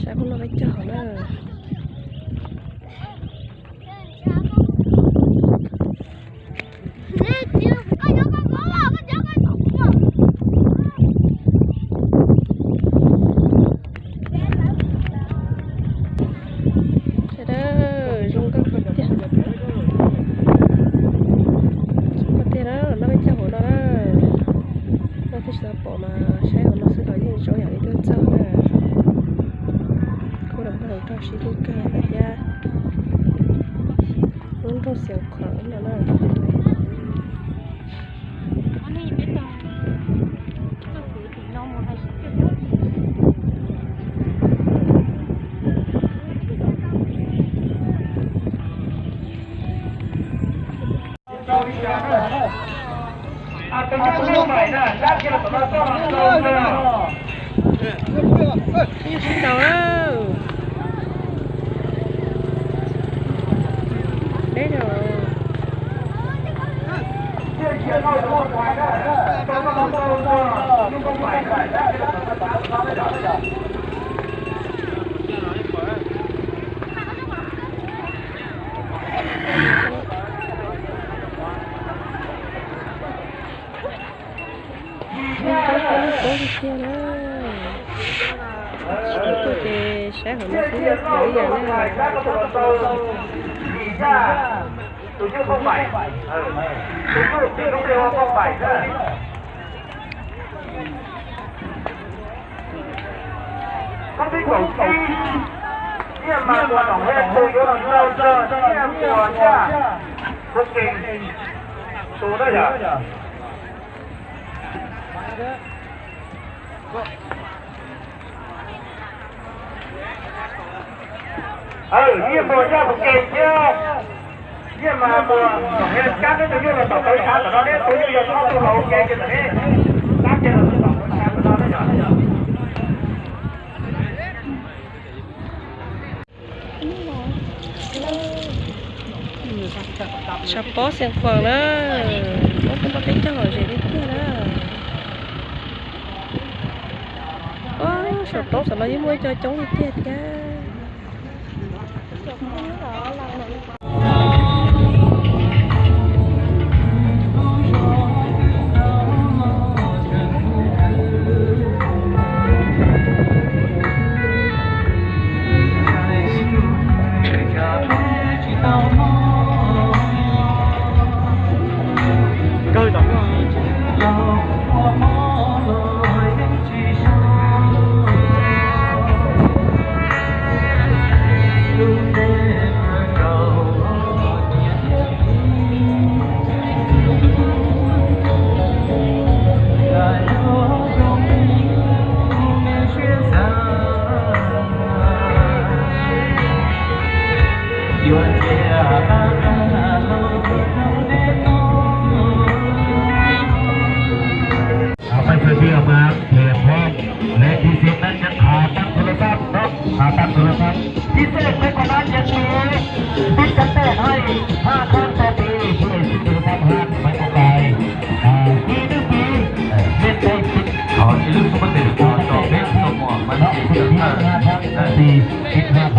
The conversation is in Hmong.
Peb caug hauv na. Sawv daws, zoo nkauj kawg tiag. Zoo nkauj tiag na, noj peb caug hauv no na. Noj twb tsis tau pom mas saib hauv no xwb los yeej zoo yam li tuaj txog na. Kuj los noj hauv rau sib hlub kawg thiab. Lub nroog Xiaus Khuam no na. Ib sib ntaus na. Deb no. Zoo nkauj kawg tiag na. Sawv daws ces saib hauv no xwb, ib yam na. Koj twb kaum tsib, Nyiaj Mas Muas Noom Hej tus yuav los tau txog Nyiaj Muas Yaj Puv Kees tus na yom. Nyiaj Muas Yaj Puv Kees thiab Nyiaj Mas Muas Noom Hej, kab neb tus nyuj los tom tau ib sab tom no, neb tus nyuj yog ob tug los ua ke ces tom neb, kab ces los tom ib sab tom no na yom. Tshav pob Xiaus Khuam na, pob peb caug hauv zes tiag tiag na. Saum roob saum no yeej muaj ib co coob li tiag thiab. Peb sawv daws mas pliam phoom, leej txiv xeem neej yeej has tag โทรศัพท์ no, has tag โทรศัพท์. Txiv xeem neej peb kom nab ces txiv, tib cov tej hais haj khab tag txiv, txiv xeem neej haj mai ko kai, ib hnub txiv, nej tej txiv, ib hnub txiv, ib hnub txiv, ib hnub txiv.